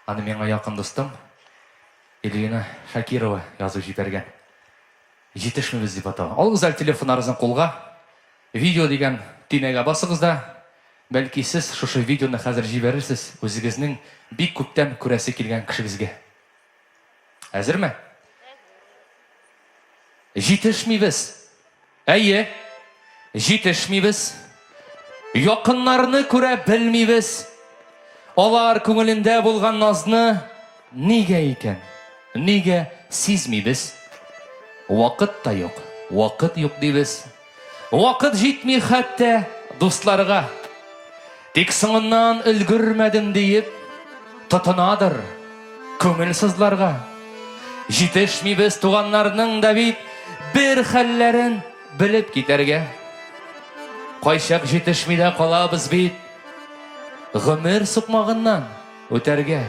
Аны миңа якын дустым Эльвина Шакирова язып җибәргән. Җитешмибез дип атала. Алыгыз әле телефоннарыгызны кулга. Видео дигән төймәгә басыгыз да, бәлки сез шушы видеоны хәзер җибәрерсез үзегезнең бик күптән күрәсе килгән кешегезгә. Әзерме? Җитешмибез. Әйе, җитешмибез. Якыннарны күрә белмибез. Алар күңелендә булган назны нигә икән? Нигә сизмибез? Вакыт та юк, вакыт юк дибез. Вакыт җитми хәтта дусларга. Тик соңыннан өлгермәдем диеп, тотынадыр күңел сызларга. Җитешмибез туганнарның да бит бер хәлләрен белеп китәргә. Кайчак җитешми дә калабыз бит гомер сукмагыннан үтәргә.